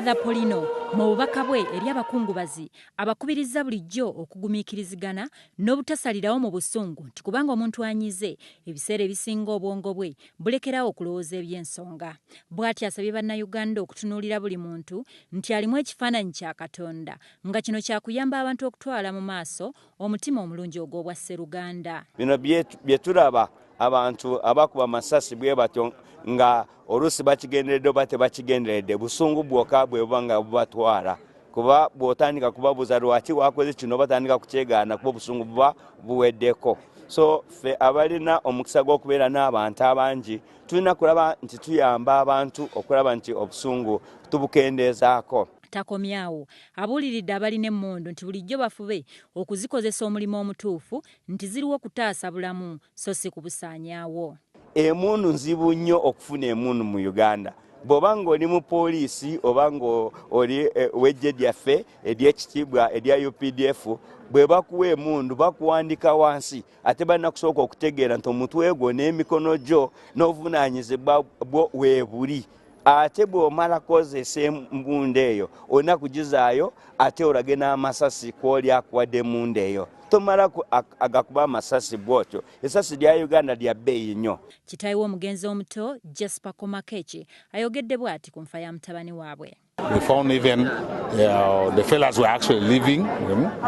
Father Polino mu bubaka bwe eri abakungubazi abakubirizza bulijjo okugumiikirizigana n'obutasalirawo mu busungu nti kubanga omuntu anyize ebiseera ebisinga obwongo bwe bulekerawo okulowooza eby'ensonga. Bw'atyo asabye Bannayuganda okutunuulira buli muntu nti alimu ekifaananyi kya Katonda nga kino kyakuyamba abantu okutwala mu maaso omutima omulungi ogw'obwa sseruganda. Bino bye tulaba abantu abakuba amasasi bwe batyo nga oluusi bakigenderedde oba tebakigenderedde, busungu bwokka bwe buba nga bubatwala, kuba bw'otandika kubabuuza lwaki wakoze kino batandika kukyegaana kuba obusungu buba buweddeko. So ffe abalina omukisa gw'okubeera n'abantu abangi tulina kulaba nti tuyamba abantu okulaba nti obusungu tubukendeezaako. Takomyawo abuuliridde abalina emmundu nti bulijjo bafube okuzikozesa omulimu omutuufu nti ziriwo kutaasa bulamu so si kubusaanyaawo. Emmundu nzibu nnyo okufuna emmundu mu Uganda. Bw'oba ng'oli mu poliisi oba ng'oli w'eggye lyaffe ery'ekitiibwa erya UPDF, bwe bakuwa emmundu bakuwandika wansi ate balina kusooka okutegeera nti omutwe gwo n'emikono gyo n'obuvunaanyizibwa bwo weebuli. Ate bw'omala kozesa emmundu eyo olina kugizaayo ate olage n'amasasi kw'oli akuwadde emmundu eyo. Tomala agakuba amasasi bw'otyo. Essasi lya Uganda lya bbeeyi nnyo. Kitaawe w'omugenzi omuto Jasper Komakech ayogedde bw'ati ku nfa ya mutabani waabwe. We found even the fellas were actually leaving,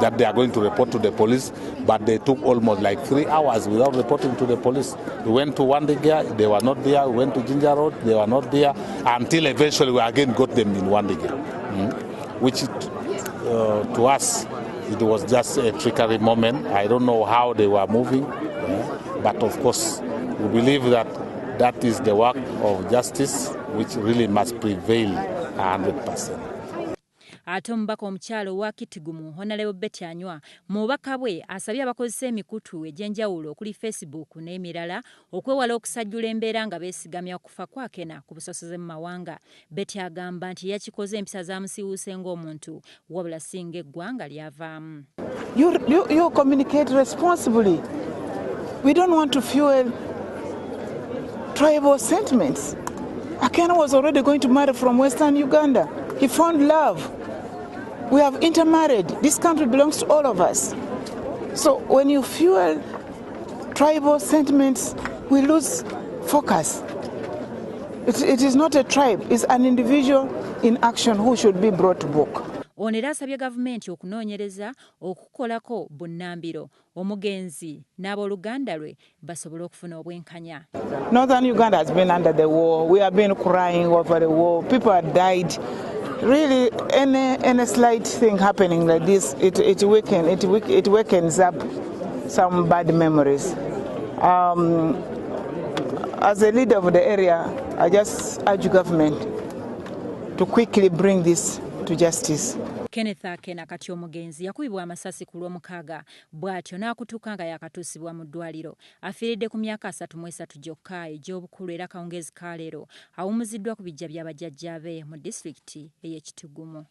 that they are going to report to the police, but they took almost like 3 hours without reporting to the police. We went to Wandegeya, they were not there. We went to Jinja Road, they were not there, until eventually we again got them in Wandegeya, which to us, it was just a trickery moment. I don't know how they were moving, but of course, we believe that that is the work of justice, which really must prevail 100%. Ate omubaka omukyala owa Kitgum Honorable Betty Anywar mu bubaka bwe asabye abakozesa emikutu egy'enjawulo okuli Facebook n'emirala okwewala okusajjula embeera nga beesigamya okufa kwa Akena ku busosoze mu mawanga. Betty agamba nti yakikoze empisa zamusiiwuuse ng'omuntu wabula singa eggwanga lyavaamu. You communicate responsibly. We don't want to fuel tribal sentiments. Akena was already going to marry from Western Uganda. He found love. We have intermarried. This country belongs to all of us. So when you fuel tribal sentiments, we lose focus. It is not a tribe, it's an individual in action who should be brought to book. Ono era asabye gavumenti okunoonyereza okukolako bunnambiro omugenzi n'abooluganda lwe basobole okufuna obwenkanya. Northern Uganda has been under the war. We have been crying over the war. People have died. Really, any slight thing happening like this, it wakens up some bad memories. As a leader of the area, I just urge government to quickly bring this to justice. Kenneth Akena kati omugenzi yakubibwa amasasi ku Lwomukaaga bw'atyo n'akutuka nga yakatuusibwa mu ddwaliro. Afiiridde ku myaka 33 gyokka egy'obukulu era akawungeezi ka leero awummuziddwa ku biggya bya bajjajjaabe mu disitulikiti ey'e Kitgum.